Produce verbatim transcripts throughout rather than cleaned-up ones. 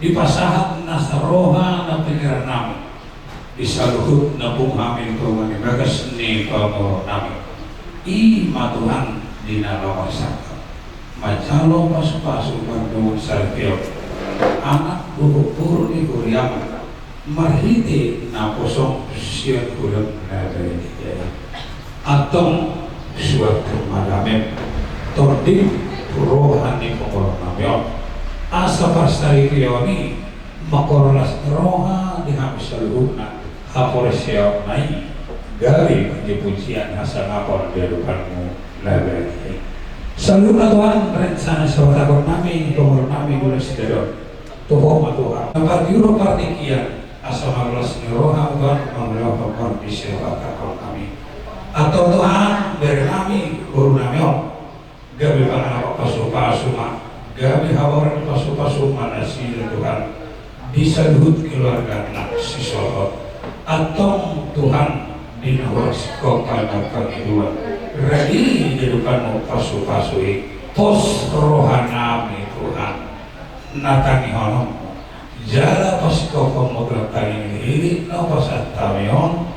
Dipasahat nasa roha nang pingkiran nami di saluhut na pungu hami di tonga ni bagas ni pamoruon nami. I ma Tuhan di na laho sangkap manjalo pasupasu mardongan saripeon anak dohot boru ni huriamu marhite naposong sian huriamu na badia i. Antong suanhon ma damem tonding tu roha ni pamoruon nami on asa parsaripeon i mangkorhon las ni roha di hami saluhutna haporseaonna i gabe pujipujian hasangapon di adopanmu na badia i. Saluhutna Tuhan rencana sabatahon nami pamoruon nami di ulaon sadari on tu Ho ma Tuhan na pardiuron partingkian asa marlas ni roha Tuhan mangulahon pardisi sabatahon nami. Antong Tuhan bere nami boru nami on gabe panganan pasupasu ma gabe habaoran pasupasu ma nasida Tuhan di saluhut keluargana sisolhot. Antong Tuhan di na huaso pangidoan radi di adopanmu pasupasu i pos roha nami Tuhan na tangihononmu jala pasingkophonmu Tuhan tangihon ni hita na hupasahat hami on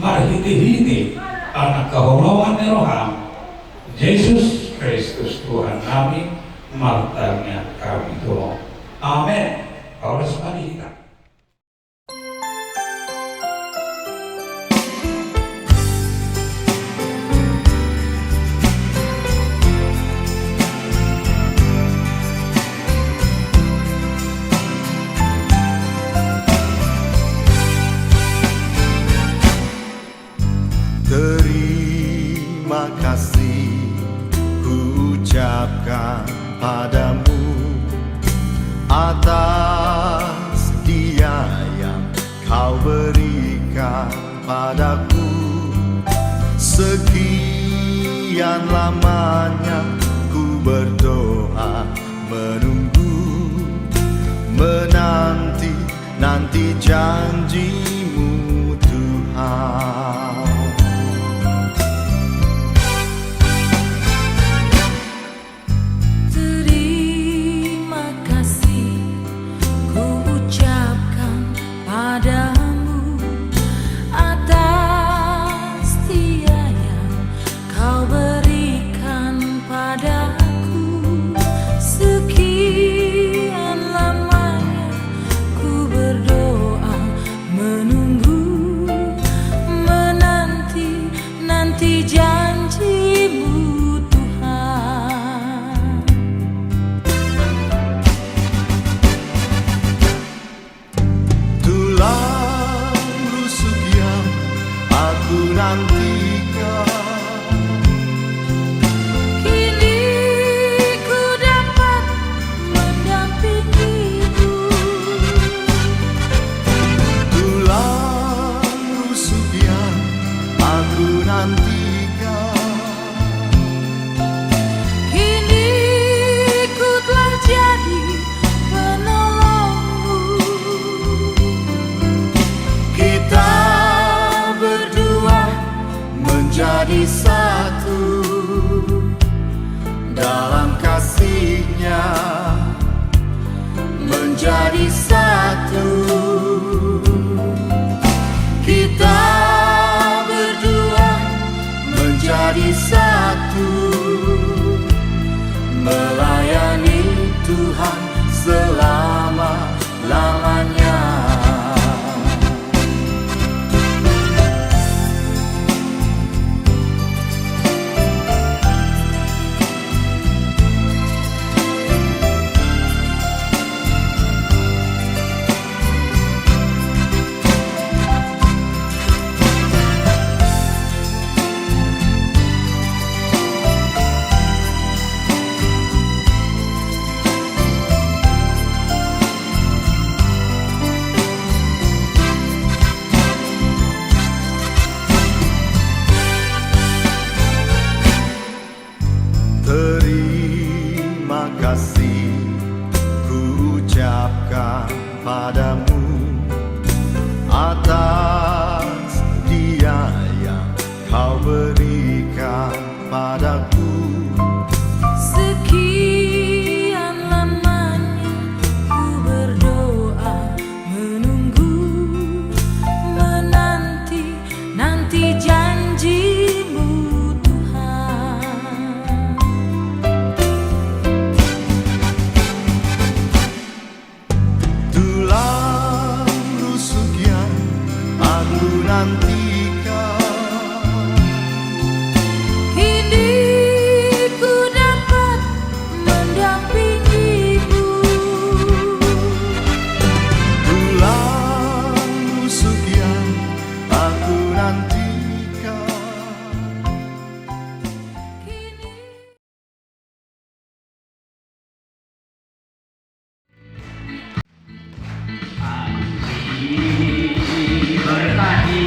marhitehite angka haholongan ni roham. Jesus Kristus Tuhan nami martangiang hami tu Ho. Amen. Paulas ma di hita. Terima kasih kuucapkan padamu atas dia yang kau berikan padaku. Sekian lamanya ku berdoa, menunggu, menanti nanti janjimu, Tuhan. Terima kasih kuucapkan padamu atas dia yang kau berikan padaku. Sekian lamanya ku berdoa, menunggu, menanti, nanti janjimu, Tuhan. Tulang rusuk yang aku nantikan, kini ku dapat mendampingimu. Tulang rusuk yang aku nantikan, kini ku telah jadi penolongmu. Kita berdua menjadi satu dalam kasih-Nya, menjadi satu. Kita berdua menjadi satu, melayani Tuhan selama-lamanya. Terima kasih kuucapkan padamu atas dia yang kau berikan padaku. Sekian lamanya ku berdoa, Kini ku dapat mendampingimu. Tulang rusuk yang aku nantikan. Kini Diberkati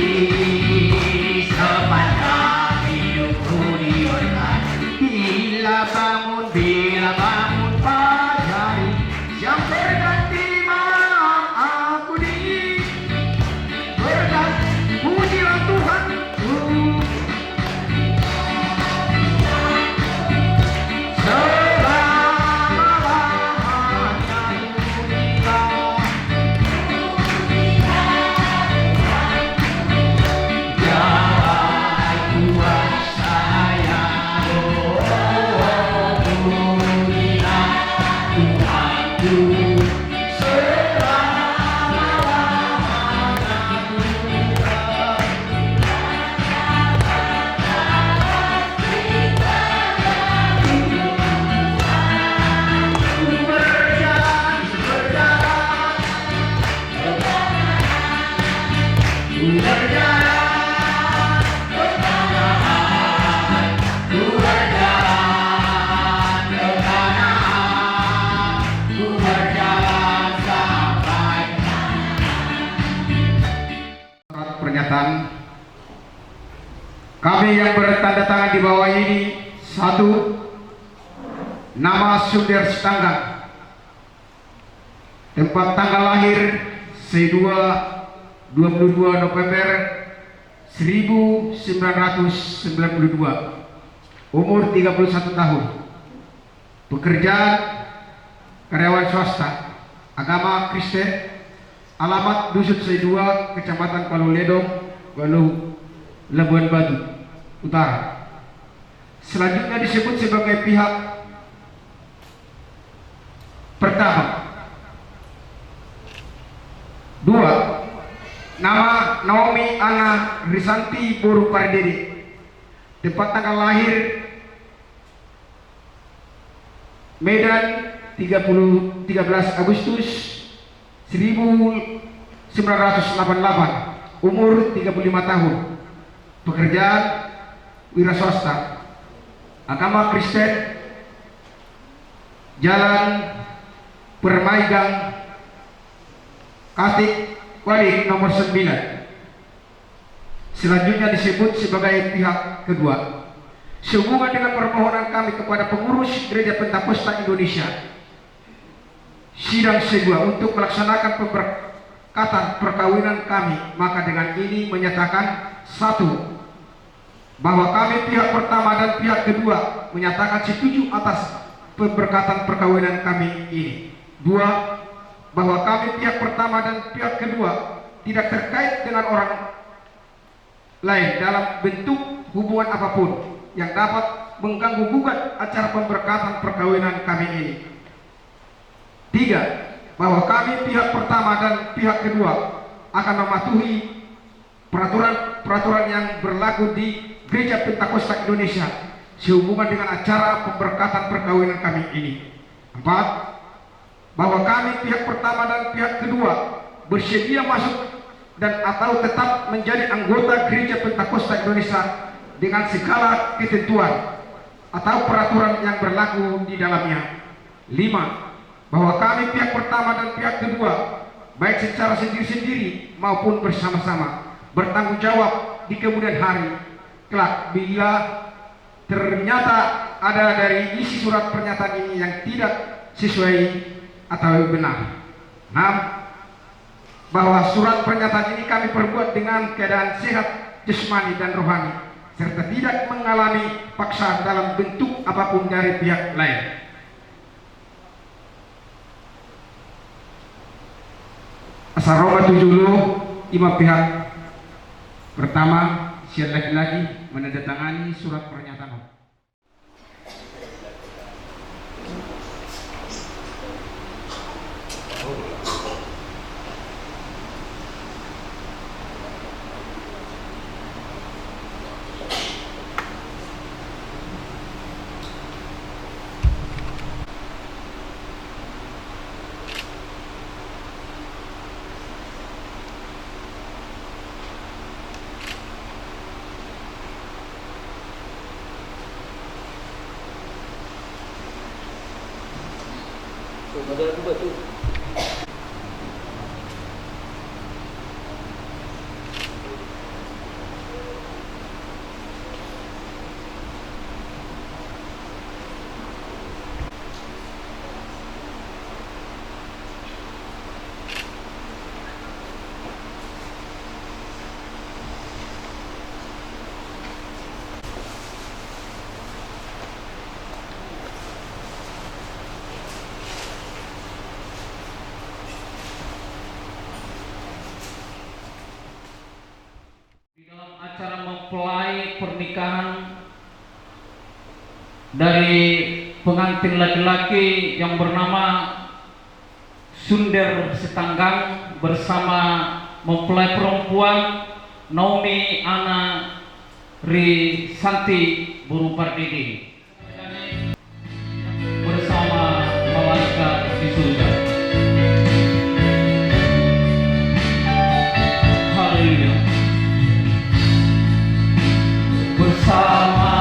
sepanjang hidupku, diberkati. Bila bangun, bila bangun pagi hari, yang berganti malam aku di berkat, pujilah Tuhanku. Selama-lamanya pujilah. Jalan kuasa ya, oh, pujilah Tuhanku. Surat pernyataan kami yang bertanda tangan di bawah ini, satu, nama Sunder Sitanggang, tempat tanggal lahir, Seidua, dua puluh dua November seribu sembilan ratus sembilan puluh dua, umur tiga puluh satu tahun. Pekerjaan karyawan swasta, agama Kristen, alamat Dusun Seidua, Kecamatan Palu Ledong, Galuh, Labuan Batu Utara. Selanjutnya disebut sebagai pihak pertama. Dua, nama Naomi Anna Risanti boru Pardede. Tempat tanggal lahir, Medan, tiga puluh, tiga belas Agustus seribu sembilan ratus delapan puluh delapan, umur tiga puluh lima tahun. Pekerjaan wira swasta. Agama Kristen. Jalan Permaigang, Katik Kuali nomor sembilan. Selanjutnya disebut sebagai pihak kedua. Sehubungan dengan permohonan kami kepada pengurus Gereja Pentakosta Indonesia, sidang Seidua, untuk melaksanakan pemberkatan perkawinan kami, maka dengan ini menyatakan, satu, bahwa kami pihak pertama dan pihak kedua menyatakan setuju atas pemberkatan perkawinan kami ini. Dua, bahwa kami pihak pertama dan pihak kedua tidak terkait dengan orang lain dalam bentuk hubungan apapun yang dapat mengganggu gugat acara pemberkatan perkawinan kami ini. Tiga, bahwa kami pihak pertama dan pihak kedua akan mematuhi peraturan-peraturan yang berlaku di Gereja Pentakosta Indonesia sehubungan dengan acara pemberkatan perkawinan kami ini. Empat, bahwa kami pihak pertama dan pihak kedua bersedia masuk dan atau tetap menjadi anggota Gereja Pentakosta Indonesia dengan segala ketentuan atau peraturan yang berlaku di dalamnya. Lima, bahwa kami pihak pertama dan pihak kedua, baik secara sendiri-sendiri maupun bersama-sama, bertanggung jawab di kemudian hari kelak bila ternyata ada dari isi surat pernyataan ini yang tidak sesuai atau benar. Enam, bahwa surat pernyataan ini kami perbuat dengan keadaan sehat jasmani dan rohani, serta tidak mengalami paksaan dalam bentuk apapun dari pihak lain. Asa ro ma tu jolo, ima pihak pertama, sian laki-laki menandatangani surat pernyataan on. Di dalam acara mempelai pernikahan dari pengantin laki-laki yang bernama Sunder Sitanggang bersama mempelai perempuan Naomi Anna Risanti Boru Pardede. Bersama malaikat di surga. Haleluya. Bersama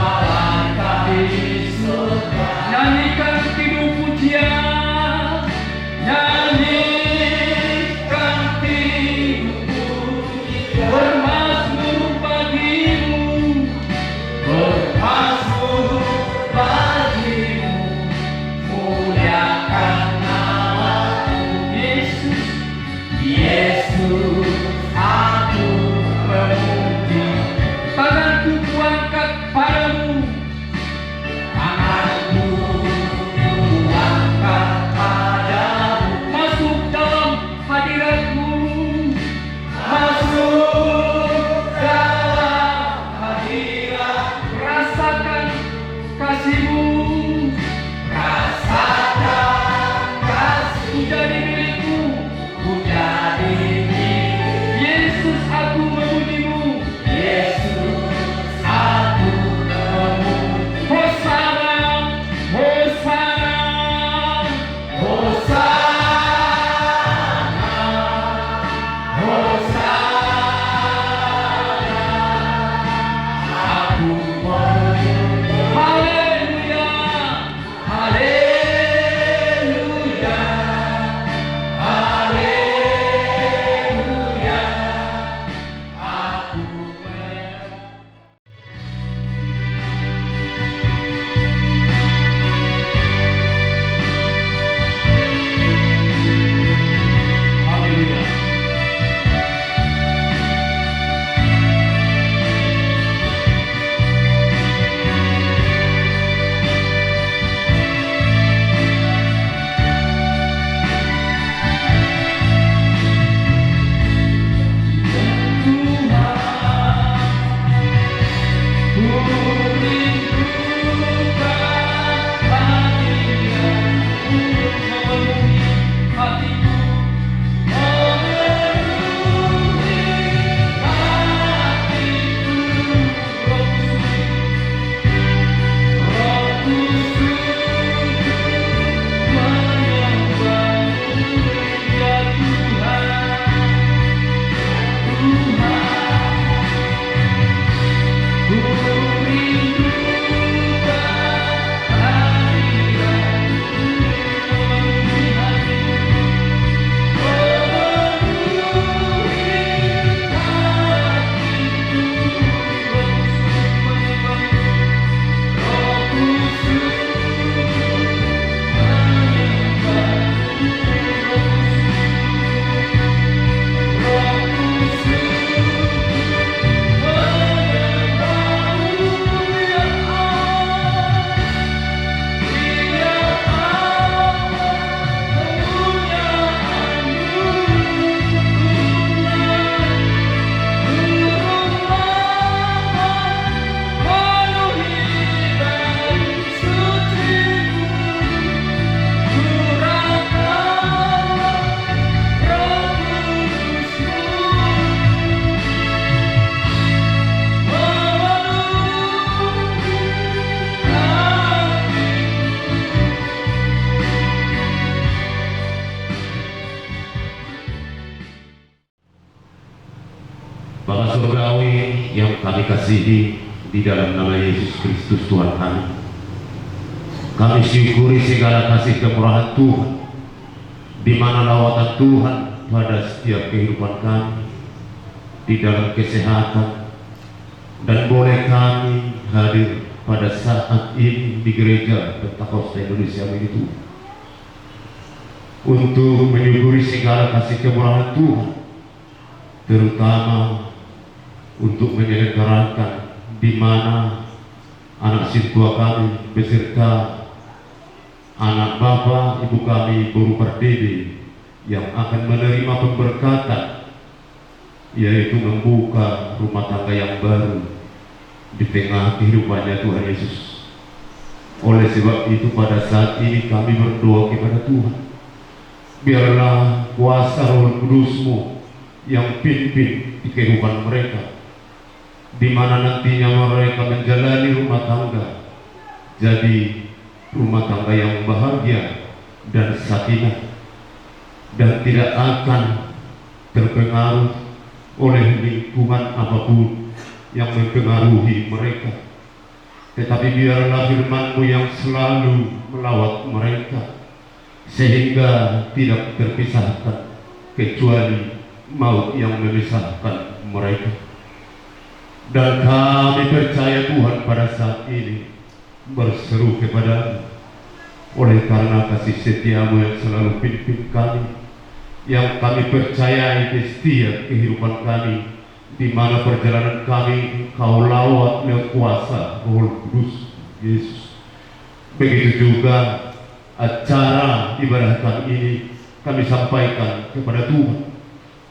malaikat di surga. Nyanyikan kidung pujian. Nyanyikan kidung pujian. Bermazmur bagimu. Bermazmur bagimu, muliakan nama-Mu. Yesus, Yesus, aku memuji. Tanganku kuangkat padamu. Tanganku kuangkat padamu. Masuk dalam hadirat-Mu. Masuk dalam hadirat. Rasakan kasih-Mu. Rasakan kasih. Ku jadi milik-Mu. Ku jadi milik-Mu. Yesus, aku memuji-Mu. Yesus, aku memuji. Hosana, Hosana. Hosana, Hosana, aku memuji. Haleluya, haleluya, haleluya, aku memuji. Bapa Surgawi yang kami kasihi di dalam nama Yesus Kristus Tuhan kami. Kami syukuri segala kasih kemurahan Tuhan, di mana lawatan Tuhan pada setiap kehidupan kami, di dalam kesehatan, dan boleh kami hadir pada saat ini di Gereja Pentakosta Indonesia ini, Tuhan, untuk menyukuri segala kasih kemurahan Tuhan, terutama untuk menyelenggarakan di mana anak sintua kami beserta anak bapa ibu kami boru pardede yang akan menerima pemberkatan, yaitu membuka rumah tangga yang baru di tengah kehidupannya, Tuhan Yesus. Oleh sebab itu, pada saat ini kami berdoa kepada Tuhan, biarlah kuasa Roh Kudus-Mu yang pimpin di kehidupan mereka, di mana nantinya mereka menjalani rumah tangga jadi rumah tangga yang bahagia dan sakinah, dan tidak akan terpengaruh oleh lingkungan apapun yang mempengaruhi mereka. Tetapi biarlah firman-Mu yang selalu melawat mereka, sehingga tidak terpisahkan kecuali maut yang memisahkan mereka. Dan kami percaya, Tuhan, pada saat ini berseru kepada-Mu, oleh karena kasih setia-Mu yang selalu pimpin kami, yang kami percayai di setiap kehidupan kami, di mana perjalanan kami Engkau lawat lewat kuasa Roh Kudus, Yesus. Begitu juga acara ibadah kami ini kami sampaikan kepada Tuhan.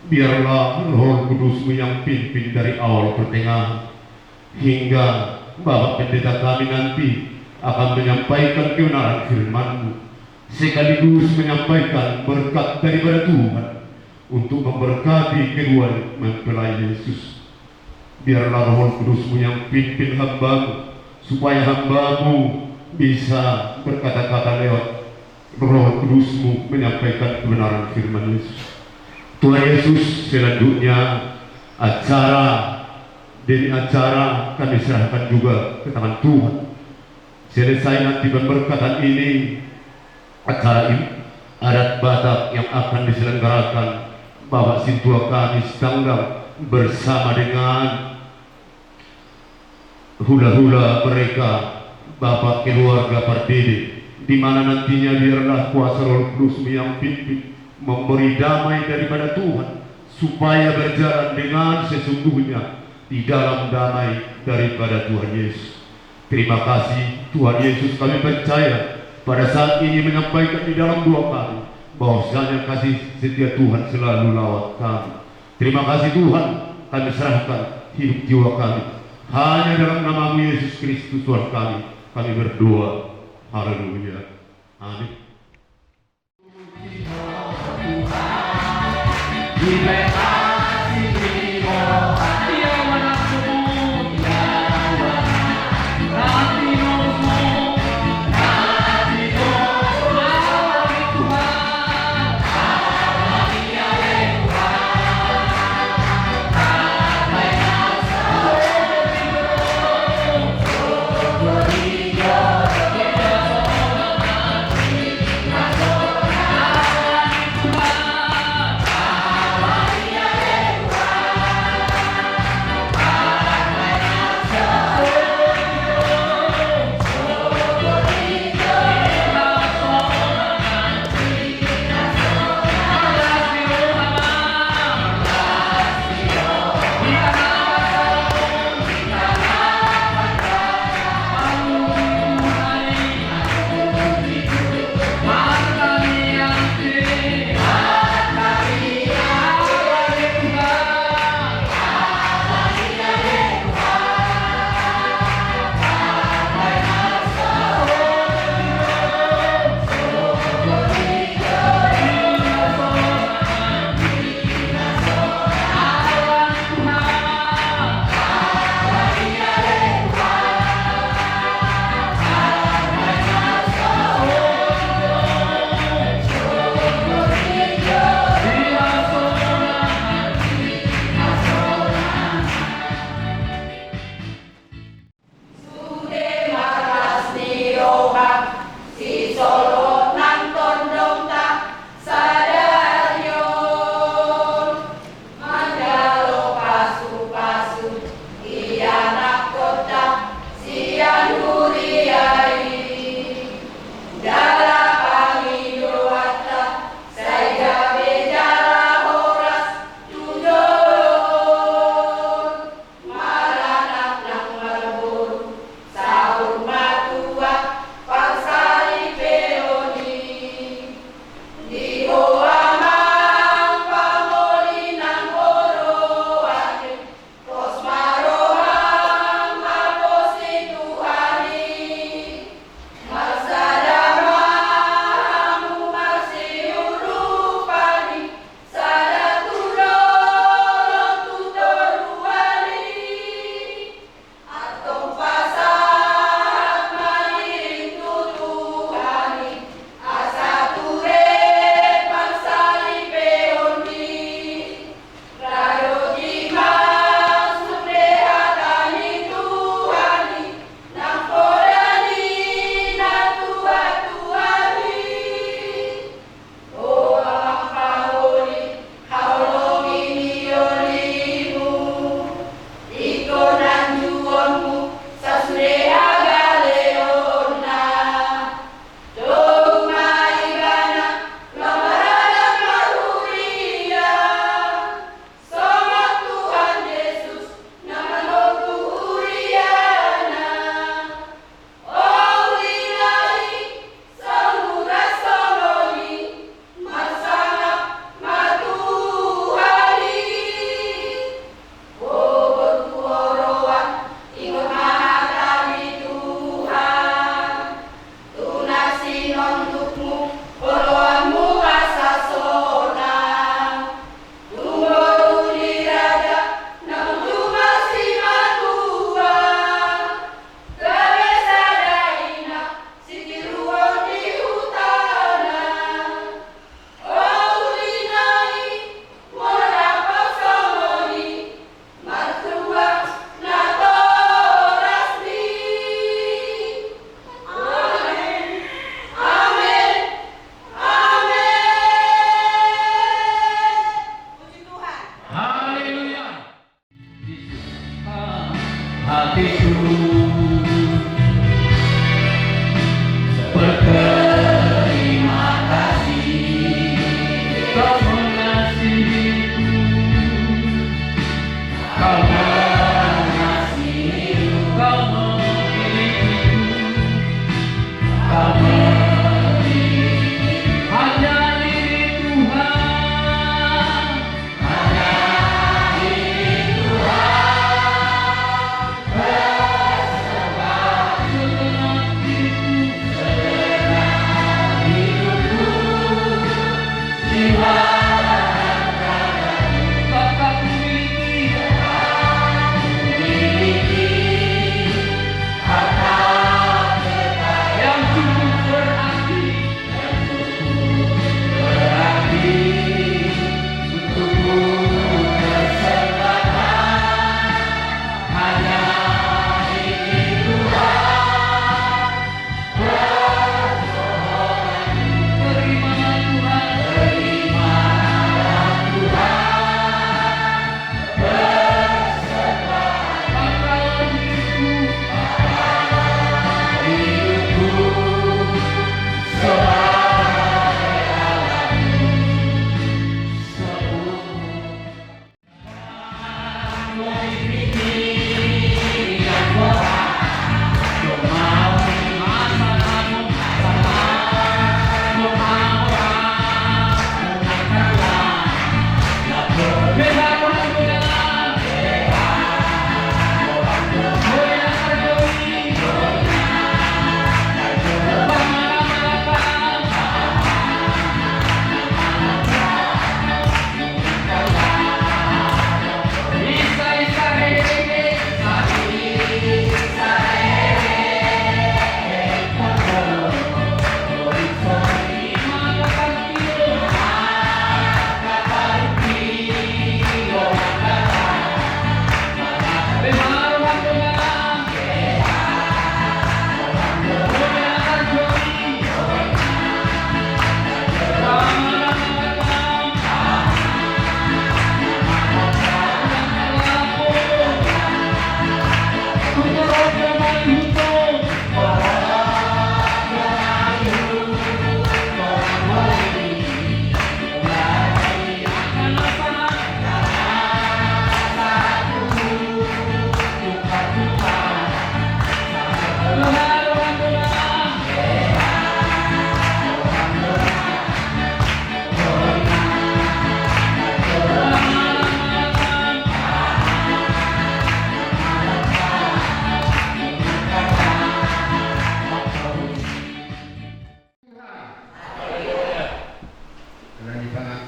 Biarlah Roh Kudus-Mu yang pimpin dari awal pertengahan, hingga Bapak Pendeta kami nanti akan menyampaikan kebenaran firman-Mu, sekaligus menyampaikan berkat daripada Tuhan untuk memberkati kedua mempelai Yesus. Biarlah Roh Kudus-Mu yang pimpin hamba-Mu, supaya hamba-Mu bisa berkata-kata lewat Roh Kudus-Mu menyampaikan kebenaran firman Yesus. Tuhan Yesus, selanjutnya acara demi acara kami serahkan juga ke tangan Tuhan. Selesai nanti pemberkatan ini, acara ini, adat Batak yang akan diselenggarakan Bapak Sintua kami Sitanggang bersama dengan hula-hula mereka, Bapak keluarga Pardede, di mana nantinya biarlah kuasa Roh Kudus-Mu yang pimpin memberi damai daripada Tuhan, supaya berjalan dengan sesungguhnya di dalam damai daripada Tuhan Yesus. Terima kasih, Tuhan Yesus, kami percaya pada saat ini menyampaikan di dalam doa kami, bahwasanya kasih setia Tuhan selalu lawat kami. Terima kasih, Tuhan, kami serahkan hidup jiwa kami. Hanya dalam nama-Mu, Yesus Kristus, Tuhan kami, kami berdoa. Haleluya. Amin.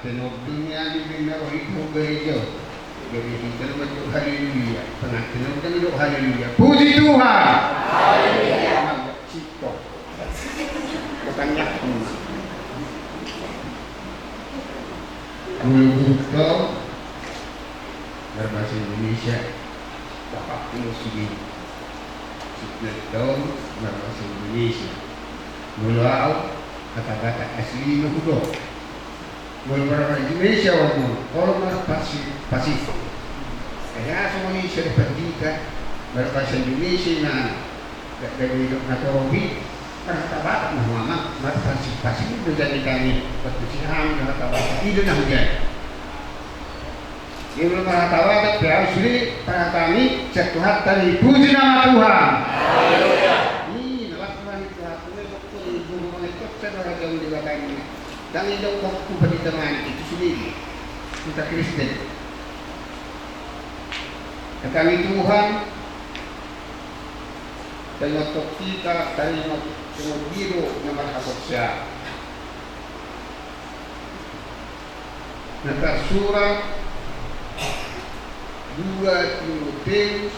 Penonton ni ami, ninna, ro i tu gareja. Jadi hita na mandok haleluya. Pengantin na mandok haleluya. Puji Tuhan. Haleluya. Sito. Pertanyaan. Molo guru tong marbahasa Indonesia, bapak molo sude. Sipil tong marbahasa Indonesia. Molo au, hata Batak asli na hudok. Molo marbahasa Indonesia, omong, olo marpasi-, pasif. Jadi, asal Indonesia di pandita, marbahasa Indonesia na, da-, dari dok na tobi, marhata Batak na huama, marpasi-, pasif do jadi kami, waktu si hami do hata Batak, i do na hujan. Di molo marhata Batak, pe au sude, parhata hami, sian Tuhanta do i, puji nama Tuhan. Haleluya. I, na las Tuhan i Tuhan, Tuhan i Tuhan, Tuhan i Tuhan, Tuhan i Tuhan, Tuhan i Tuhan. Ndang idok waktu pandita mani, itu sendiri. Kita Kristen. Kata ni Tuhan, taringot hita, taringot songon dia do na marhaporseaon. Na tarsurat dua Timoteus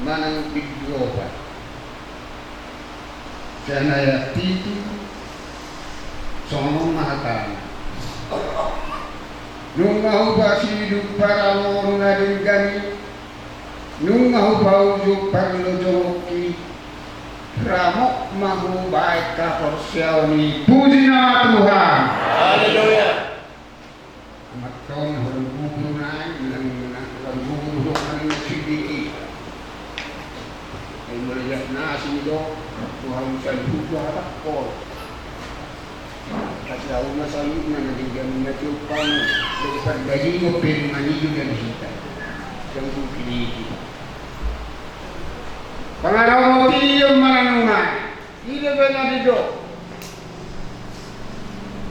manang bindu opat. Sian ayat pitu, songon on ma hatana. Nunga hupasidung paraloon na denggan i, nunga hupaujung parlojongonki, ramot ma hubaen haporseaon i. Puji nama Tuhan. Haleluya. Amat on, holan bubur nai, bilang, bilang, holan bubur, holan nasi di i. Ai melihat nasi do, Tuhan saya butuh apa kau? Kasi au na salut na, na di jamin na tiup kamu. Jadi parbagi mo pen manidu dan hita. Yang bukini itu. Pangaramoti yang mananungan. Ida pe na didok.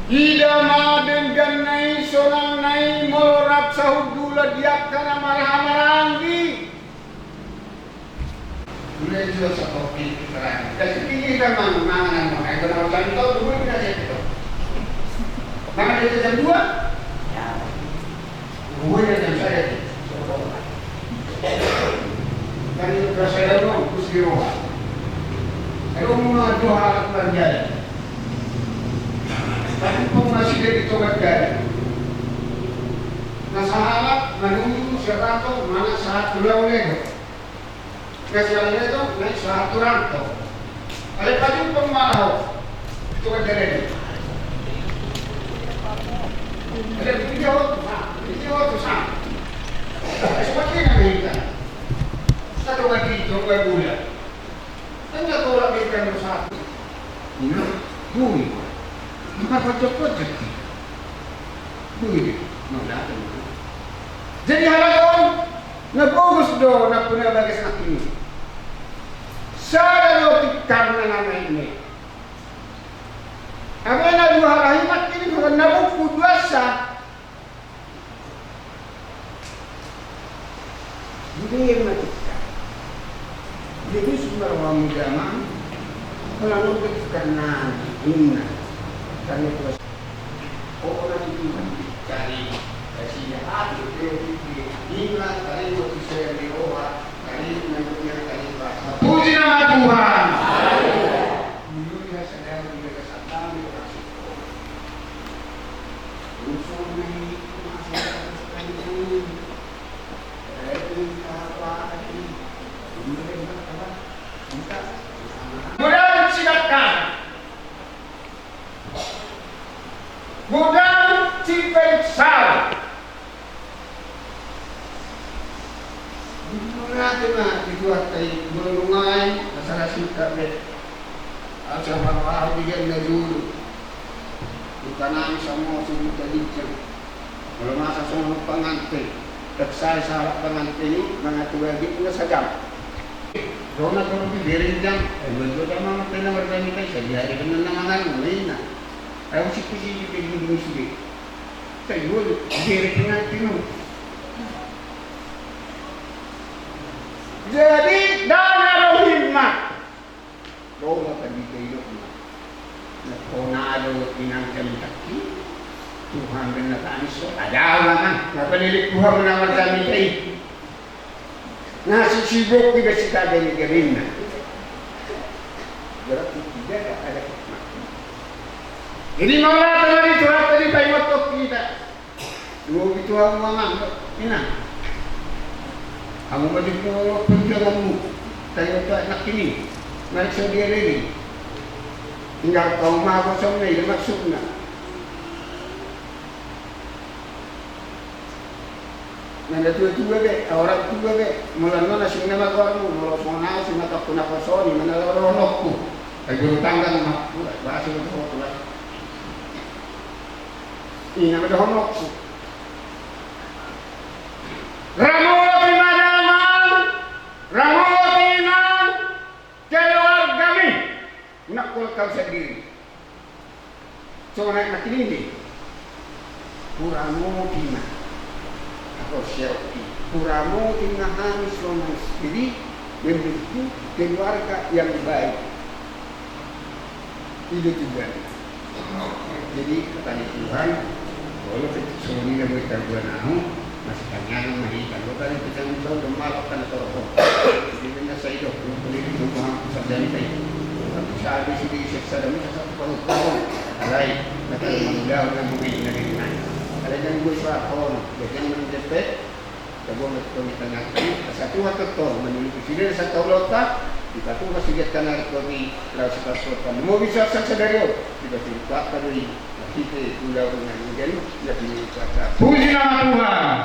Ida ma dengganna i, sonangna i, molo rap sahundulan di angka na marhahamaranggi. Mulai jua satopi keterangan. Kasi ini kan mang-, mangan anu, ai, benar, jam tau, dua, dua, jam tau. Mangan di jam dua? Ya. Hubungannya dengan saya. Kan itu berasal dari orang, terus di rumah. Kalau mau doa aku kerjain. Tapi pun masih dari coba dari. Nah, sahalak, menunggu, serato, mana sahat pulang oleh. Kasi ale to, naik satu rantau. Ale pajumpa ma ho. Itu kan jadi. Ada video tu sa, video tu sa. Seperti yang kita. Satu lagi, coba gula. Kan nggak tolak ikan satu. Ini, bui. Bukan pojok-pojok. Bui. Mau datang. Jadi halak on, na bogus do, na puna bagas na kini. Sada do tikar na nama ini. Apa na dua halahi mat ini, bukan na buku dua sa. Jadi yang mati. Jadi semua orang muda mah, kalau nonton karena ini, karena itu. Oh, nanti itu cari, kasih hati, dia, dia, dia, dia, tadi waktu saya di Eropa, tadi menurutnya tadi Pak. Puji nama Tuhan. Dulu ya, sedang di Jakarta, di Jakarta. Usul ini, masih terus. Godang sidangkalan. Godang siperiksa. Di mana tu na, di dua tai, dua rumah, asal singkat deh. Asal bawa dia na dulu. Bukan nangis sama si buta bincang. Molo masa songon panganten, tak sai salah panganten i, mangatur lagi pula sajam. Dona tong di bere jam, eh, betul jam amat tena warga kita, saya di hari benar na mangan, mana ina. Ayo sipit-sipit di gunung sude. Saya jual, bere panganten i. Jadi, dana rohingma. Boha tadi kehidupan. Na hona do inang kami taki. Tuhan, benar kami so ada ulangan. Ngapa lelek Tuhan menawar kami tadi? Nasi sibuk di besi kagak ini garinna. Berarti tidak ada hikmah. Jadi maulah teman itu tadi paimot kita. Dua itu aku ngomong, ina. Kamu maju ke perjuanganmu. Tadi waktu anak ini. Mari saya dia lagi. Tinggal kau mah kosong nih, maksudnya. Nang na tua-tua be, orang tua be, molo na asing nama goarmu, molo songon au si mata ku na kosoni, mana rohonokku. Ai guru tanggang ma, bahasa itu kau tulah. Ina ma dohonokku. Ramoti ma damang, ramoti ma keluargami. Nak kau kau sendiri. Songon aek na kinini. Huramoti ma. Atau siaoki. Huramoti ma hami songon istri, memiliki keluarga yang baik. I do tujuanna. Jadi, hata ni Tuhan, olo pe songon i na boi tarbuan ahu, masih tangiangan ma hita. Olo tadi kita minta untuk malak kan atau apa. Jadi, na sai do, untuk ini, untuk Tuhan, pusat dari tadi. Tapi saat di sini, seksa dan minta satu palu, palu. Alai, na kalau mangulahon na bumi, na bumi, na. Alai, jangan gue suara, oh, jangan mendepe. Tabo ma tongtong di tangahta, asa Tuhan tongtong manulungi sude na sangkap ulaonta, dipatupa sude angka na ringkot i, laos sipasuhon. Molo bisa asa sadari on, dipatupa angka do i, marhite ulaon na ganup na pinatupa. Puji nama Tuhan.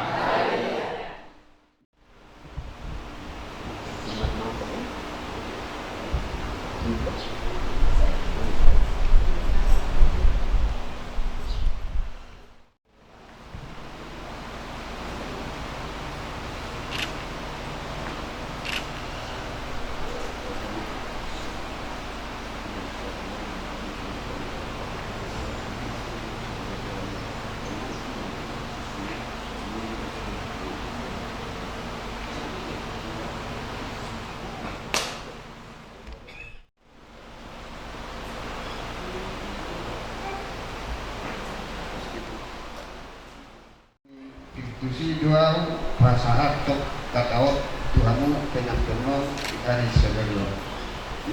Kristus i do ahu pasahathon hata on tu hamu, penantian on di ari sadari on.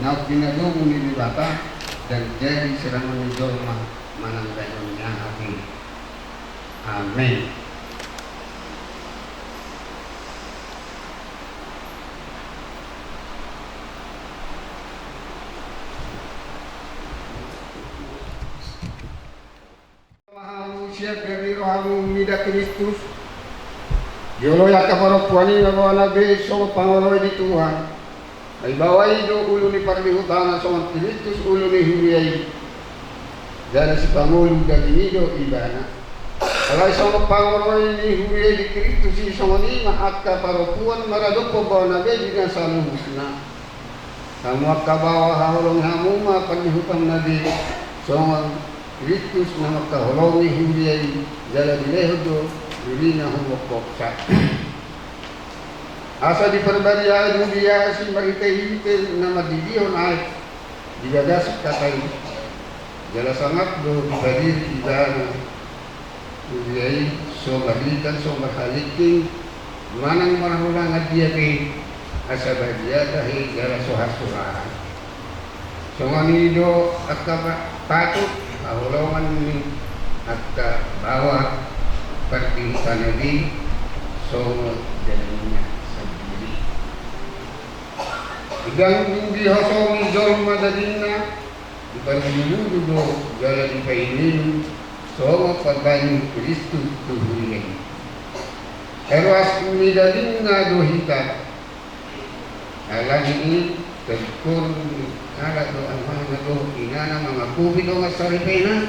Naung pinadomu ni Debata, ndang jadi serangan ni jolma manang daingon ni aha pe. Amen. Maha manusia, bere rohamu mida Kristus. Dioloi angka parompuan i ma baoana be songon pangoloi di Tuhan. Ai baoa i do ulu ni parlihutana songon Kristus ulu ni huria i. Jala sipangolu daging i do ibana. Alai songon pangoloi ni huria i di Kristus i, songon i ma angka parompuan maradophon baoana be di na saluhutna. Hamu angka baoa, haholongi hamu ma parlihutanna be songon Kristus na mangkaholongi huria i, jala dilehon do dirina humbok hopsa. Asa diparbadia aek mulia asi marhitehite na mandidihon aek di bagas hata i, jala sangap do dipadiri ibana. Huria i so marhitan, so marhalingking, manang marhaholongan dia pe, asa badia tahe jala so hasurahan. Songon i do angka pa-, patut haholongan ni angka baoa parlihutana be songon dagingna sandiri. Ndang dihosongi jolma dagingna, diparbudu-budu do jala dipainuminum songon parbani Kristus tu huria i. Ai ruas ni dagingna do hita. Alani i, tadingkoron ni halak do amana dohot inana mangakupi dongan saripena,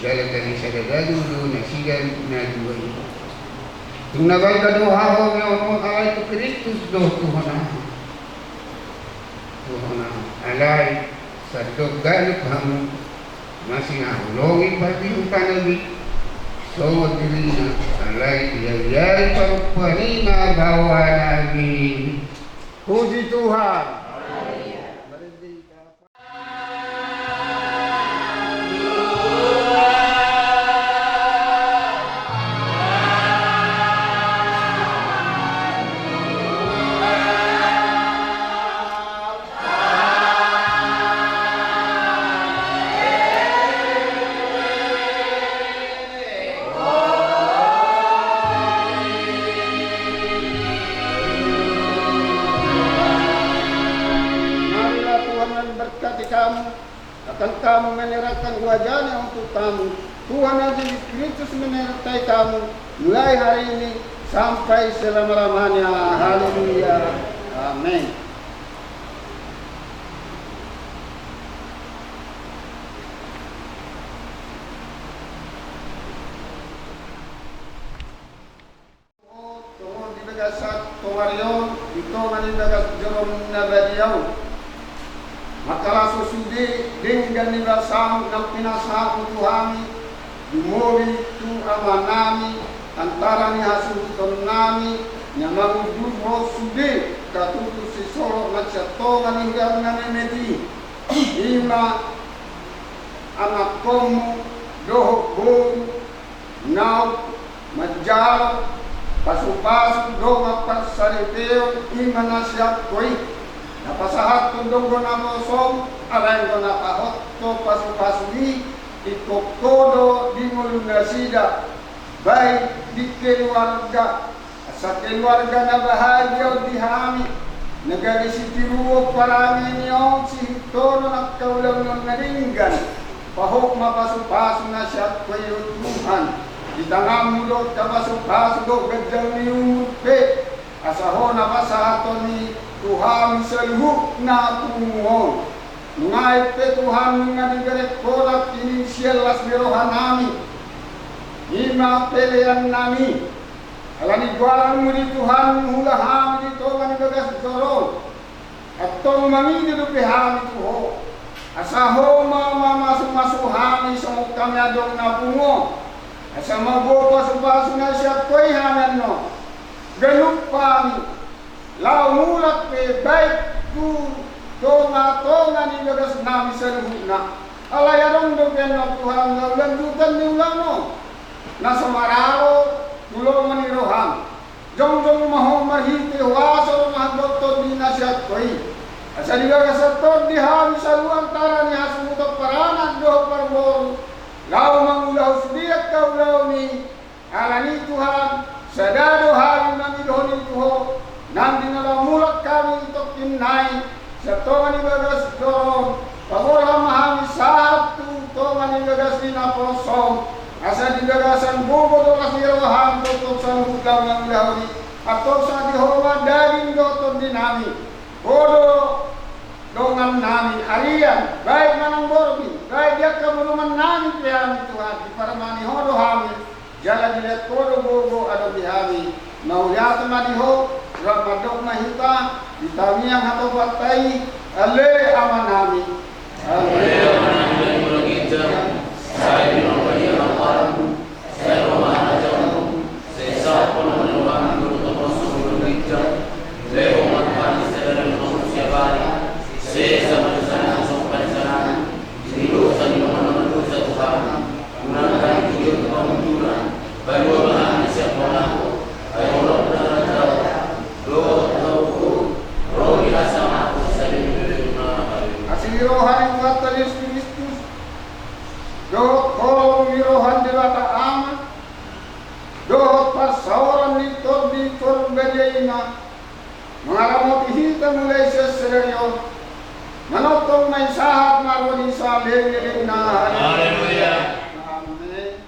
jala tali sada daging do nasida na dua i. Tung na balga do haholongi on, alai tu Kristus do tuhononta. Tuhononta. Alai, sandok ganup hamu, masing haholongi parlihutana be songon dirina, alai diari-ari parompuan i ma baoana be. Puji Tuhan. Kan kamu menyerahkan wajahnya untuk kamu. Tuhan Yesus Kristus menyertai kamu mulai hari ini sampai selama-lamanya. Haleluya. Amin. Tongon di bagasan tonari on, di tonga ni bagas joro na badia on. Mangkalaso sude denggan ni basam na pinasahatmu tu hami, lumobi tu amanami, antara ni hasuhutonnami, na mangundurhon sude, katutu sisolhot na sian tonga ni hudang na memet i. Ima anakkonmu, dohot boru, naung manjalo pasupasu dongan parsaripeon ima na sian Ho i, na pasahathon do naposom, alai anggo na pasahathon pasupasu i, ingkon Ho do di ngolunasida, baik di keluarga, asa keluarga na bahagia on di hami, na gabe sitiruon parangenion, sihitongon angka ulaon na denggan. Pahot ma pasupasu na sian Ho i, o Tuhan, di tanganmu do angka pasupasu dohot ganjang ni umur pe, asa Ho na pasahathon i tu hami saluhutna pungu on. Nunga i pe Tuhan, nunga dibereng Ho nangkin sian las ni rohanami, ima peleannami. Ala ni goarmu di Tuhan, huula hami di tonga ni bagas joro on. Antong mangida dope hami tu Ho, asa Ho ma mamasumasu hami songon hami adong na pungu on, asa mamboan pasupasu na sian Ho i hami annon. Ganup hami, laho mulak pe baik tu tongatonga ni bagasnami saluhutna. Alai adong dope annon Tuhan na lanjutan ni ulaon on, na so maralo tu lomo ni roham. Jongjong ma Ho marhite huaso dohot tondi na sian Ho i, asa di bagasan tondi hami saluhut antara ni hasuhuton paranak dohot parboru, laho mangulahon sude angka ulaon i. Ala ni i Tuhan, sada do hami mangidohon i tu Ho, nang di na laho mulak hami tongkin nai sian tonga ni bagas joro on, paborhat ma hami sahat tu tonga ni bagas ni naposom, asa di bagasan gogo dohot las ni roham tongtong saluhut laho mangulahon i. Antong sahat di Ho ma daging dohot tondinami, Ho do dongannami, arian, baik manang borngin, baik di angka bolongannami pe hami Tuhan, diparamani Ho do hami. Jala dilehon Ho do gogo adong di hami. Mauliate ma di Ho, rap mandok ma hita di tangiang hatopanta i, Ale Amanami. Ale Amanami na di banua ginjang, sai pinarbadia ma goarmu, sai ro ma harajaonmu, sai saut ma rohanami di banua tonga on songon na di banua ginjang. Lehon ma tu hami sadari on hangoluan siapari, sesa ma dosanami songon panesanami di dosa ni na mamasu dosa tu hami. Unang hami togihon tu pangunjunan, palua ma hami sian pangago, ai Ho do na manjalo dohot hagogoon, ro di hasangapon salelenglelengna. Asi ni roha ni Tuhanta Jesus Kristus, dohot holong ni roha ni Debata Ama, dohot parsaoran ni Tondi Parbadia i ma mangaramoti hita mulai sian sadari on, manongtong ma i sahat marua di salelenglelengna. Haleluya. Amen.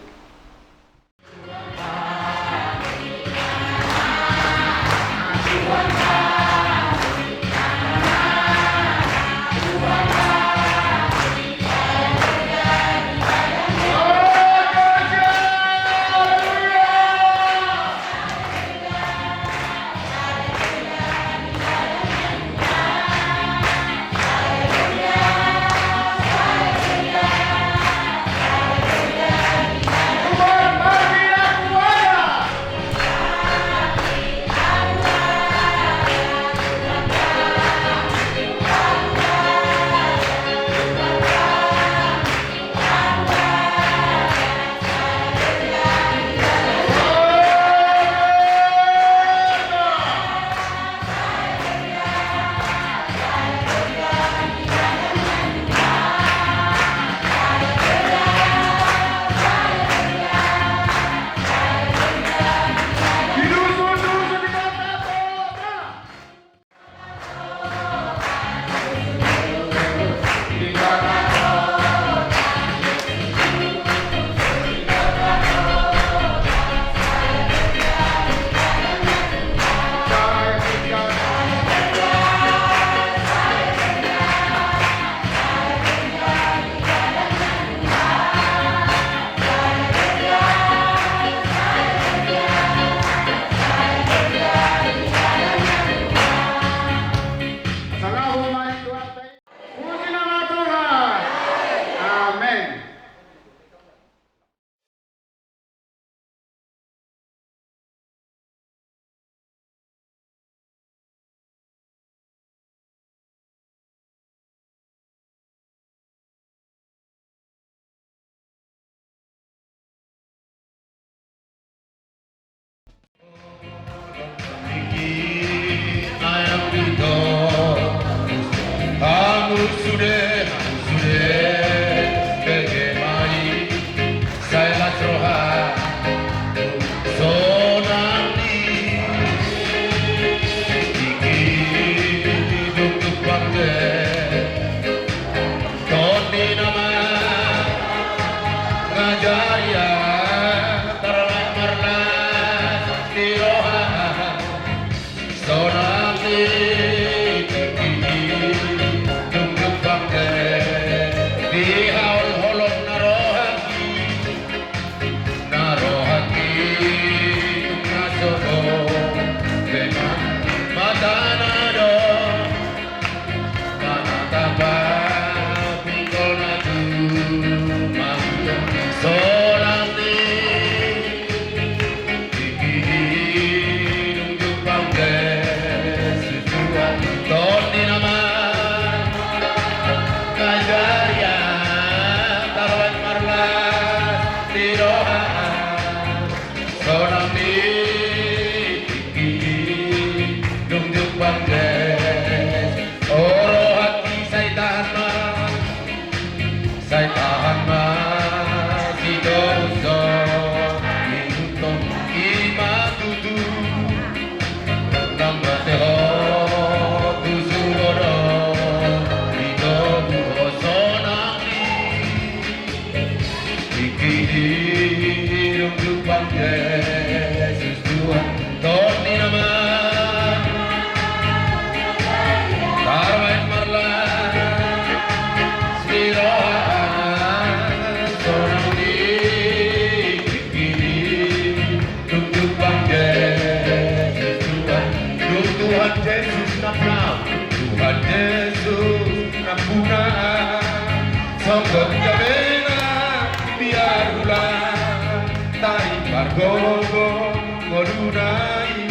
Ngoluna i,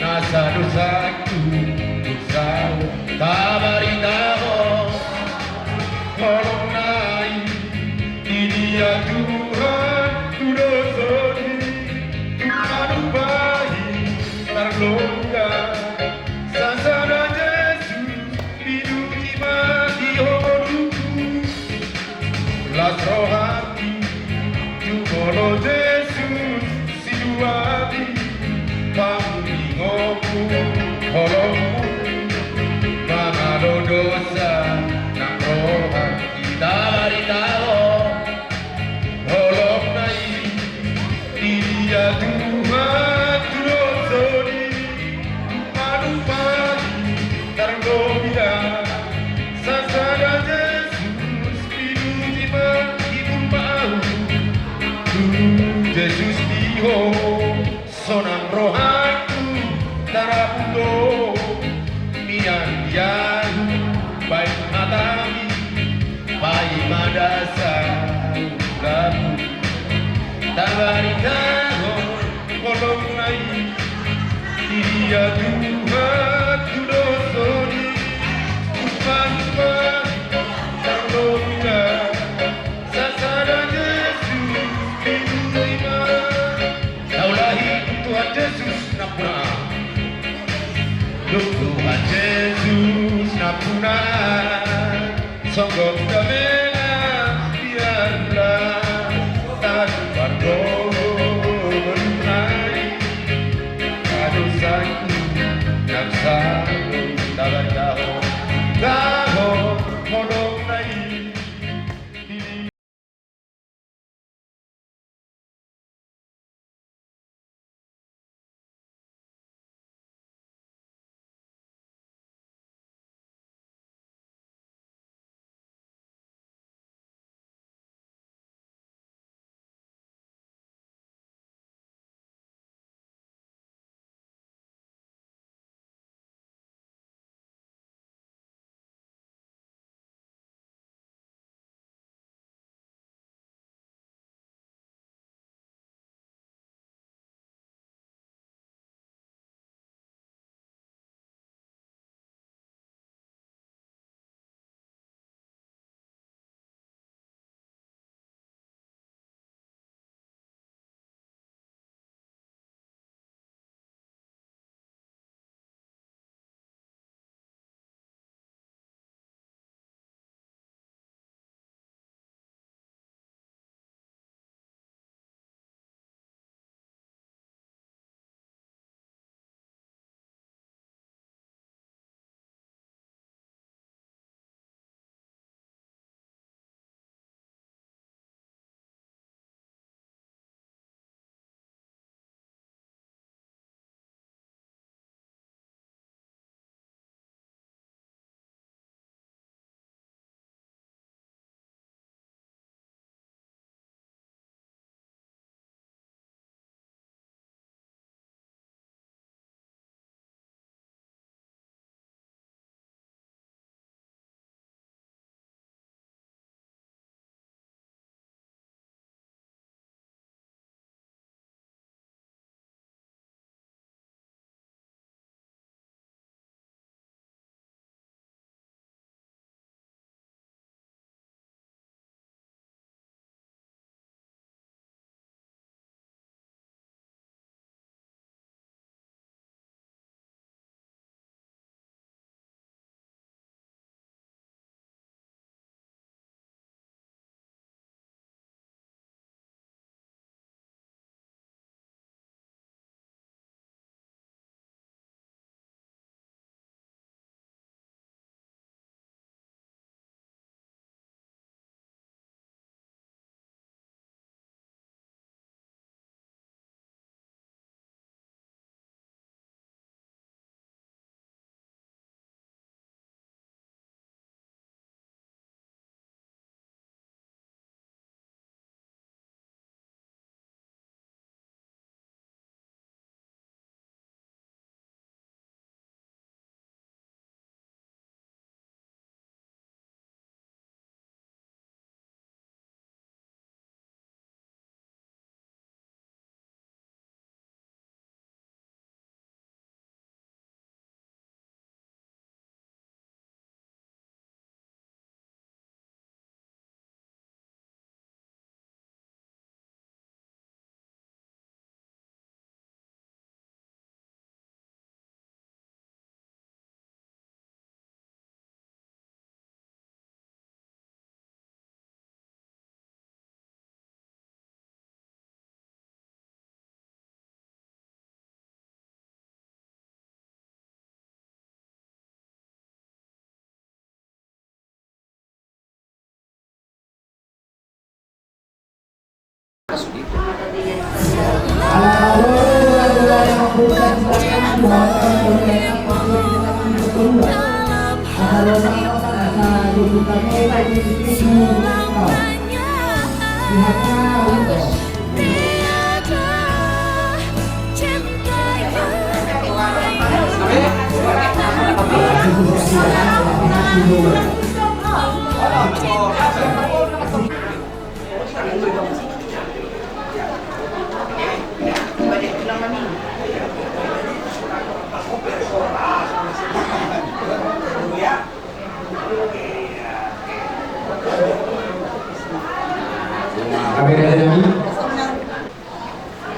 nasa dosangku, dosa, tabaritahon holongna i. Di dia Tuhan tu dosami, tu manumpahi tarlombian. Sasada Jesus, pinuji ma di Ho ngolungku. Las rohangki, jumolo Jesus, siduami, pamuningonku holongmu. Mangalo dosa nang rohangki, tabaritahon holongna i. Di dia Tuhan tu dosami, manumpahi tarlombian. Sasada Jesus, pinuji ma, hibul ma ahu tu Jesus di Ho. Sonang rohangku tarapul do, mian di ahu baen hatami, paima dasa ulaku. Tabaritahon holongna i, di dia Tuhan tu dosami, tu manumpahi tarlombian. Sasada Jesus, pinuji ma. Taulahi Tuhan Jesus nampuna. Tuhan Jesus nampuna, songgop damena biarlah tanu pargolo berumai. Aduh sangku, nang sangku, tabar taho, taho, holongna i.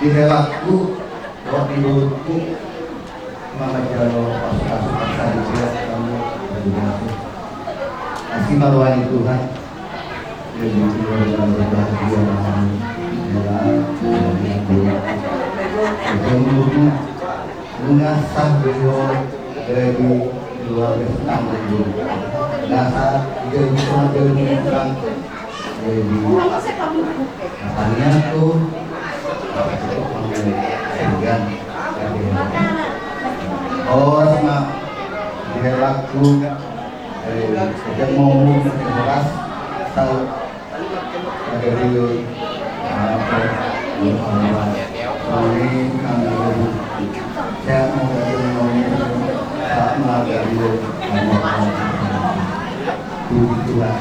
Di helangku, dohot di luluku, manjalo pasupasu, pasahaton hamu. Asi ma roha ni Tuhan. Jadi keluarga berbahagia, alhamdulillah. Jadi keluarga, muna sah beliau dari keluarga senang. Jadi nasa jadi keluarga. Jadi, apanya tuh? Horas ma di helangku, eh, jadi mau horas, tahu, ada di, apa, di, apa, ini, kami, saya mau jadi mau, tak mau jadi, puji Tuhan.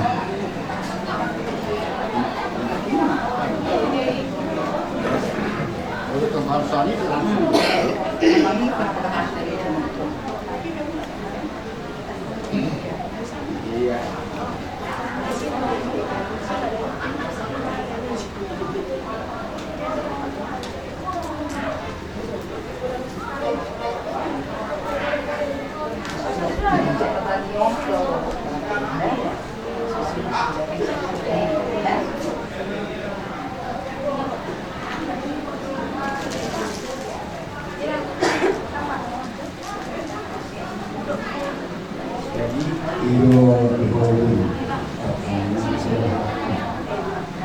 Jadi, iyo, di holi.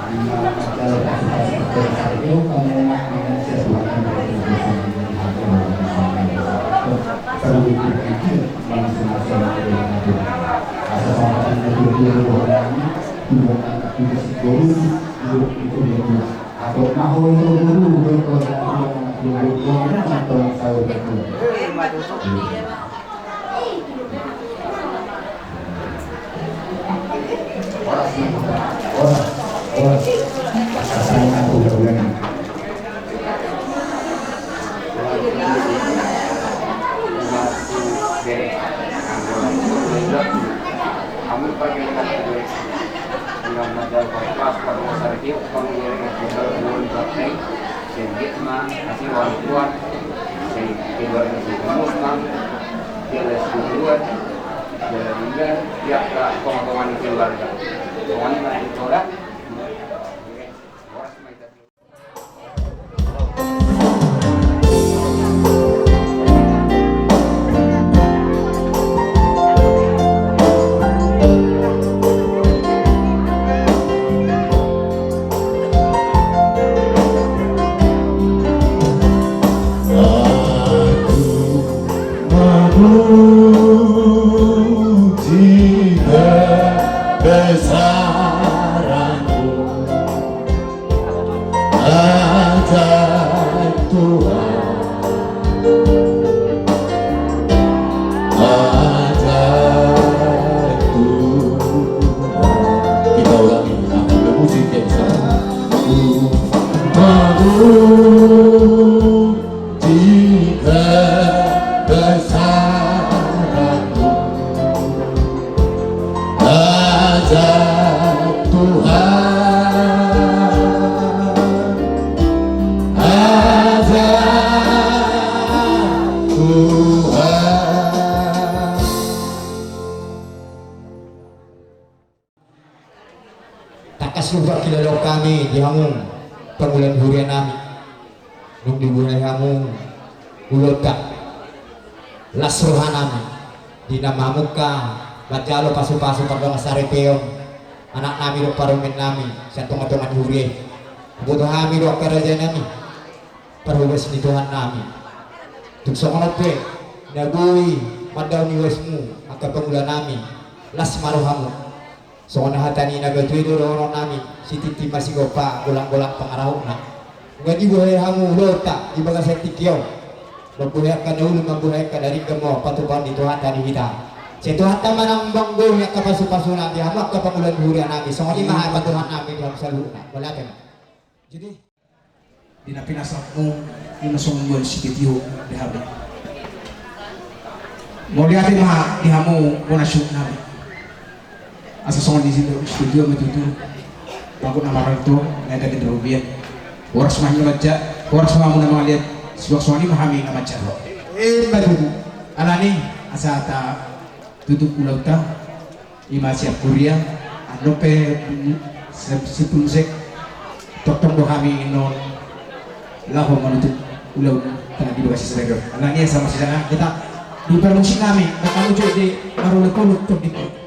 Karena ada rasa-rasa itu kamu nak mengajar Tuhan dari dosa yang ada dalam sana. Perlu dipikir langsung masalah itu. Asal sama dengan itu, dua orang ini, dua anak, dua si guru, dua itu, dua. Atau mau itu dulu, dua orang, dua orang, dua orang, dua orang, dua orang, dua orang. Singkat ma, asi roha ni Tuhan, sing keluarga sing kemus, mang, dia les keluar, dia meninggal, dia ke tongah-tongah ni keluarga. Tongah ni masih toda. Aku memuji kebesaran-Mu. Ajaib Tuhan, ajaib Tuhan. Kita ulangi, aku memuji kebesaran-Mu. Memuji kebesaran-Mu. Ajaib Tuhan, ajaib Tuhan. Tangkas lupa kilalo hami di hamu pangula ni huria nami. Dung dibuhai hamu ulaonta, las roha nami di na mamungka manjalo pasupasu pardongansaripeon anak nami dohot parumaen nami sian tongatonga ni huria i. Huboto hami do angka raja nami, parhobas ni Tuhan nami. Tung songon on pe na boi mandaon iuasmu angka pangula nami, las ma rohamu. Songon hata ni na matua i do dohonon nami, sitintin ma sigompa, golanggolang pangarahutna. Nunga dibuhai hamu ulaonta di bagasan tingki on. Mambuhai angka na uli, mambuhai angka na denggan ma patupaon ni Tuhanta di hita. Sai Tuhanta ma na manggohi angka pasupasuna di hamu angka pangula ni huria nami. Songon i ma hata Tuhan nami di hamu saluhutna. Mauliate ma. Jadi di na pinasahatmu, i ma songon buan sititihon di hami. Mauliate ma di hamu bona suhut nami. Asa songon i situtu ma tutu. Mangkok na mararto na ita di robian. Horas ma hamu na manjalo, horas ma hamu na mangaliat. Suang songon i ma hami na manjalo. Ima tutu. Alani asa tatutup ulaonta. I ma sian huria, annon pe, mm, se-, simpul muse, tongtong do hami annon laho manutup ulaonta di bagasan sadari on. Alani asa marsijaha hita di parmusik nami, na hami jo di marolopolop tondingkon.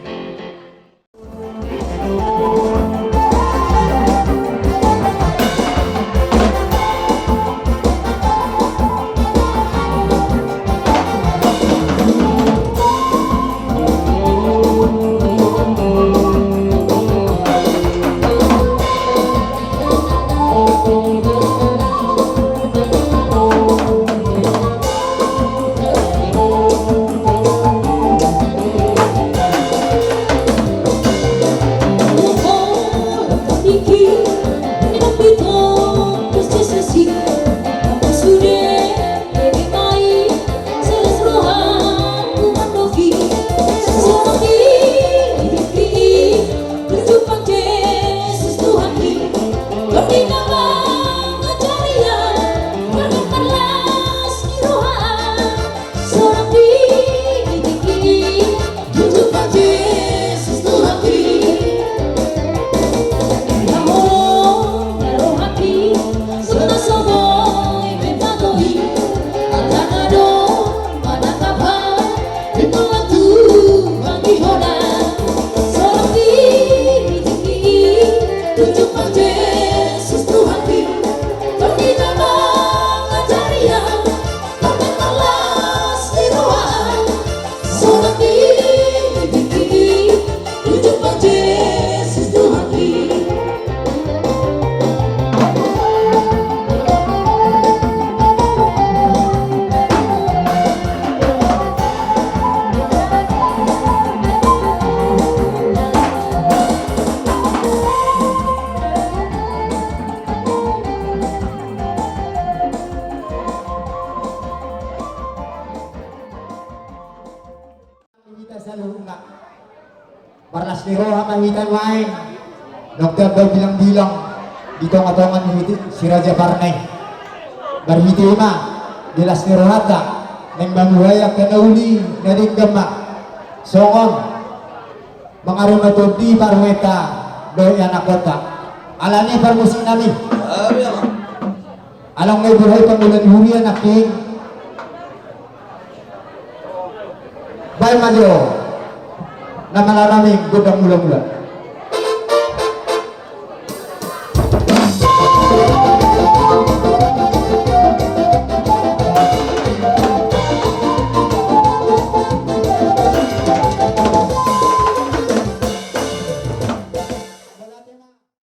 Hita saluhutna. Marlas ni roha ma hita nuaeng. Nunga tamba bilang-bilang di tonga-tonga ni hita si Raja Parna i. Marhite i ma di las ni rohanta naeng mambuhai angka na uli na denggan ma. Songon mangaruma tondi parumaenta dohot ianakhonta. Alani parmusik nami. Alani ma. Alana nunga dibuhai pangula ni huria nangkin. Baen ma jo na mala nami gondang mula-mula.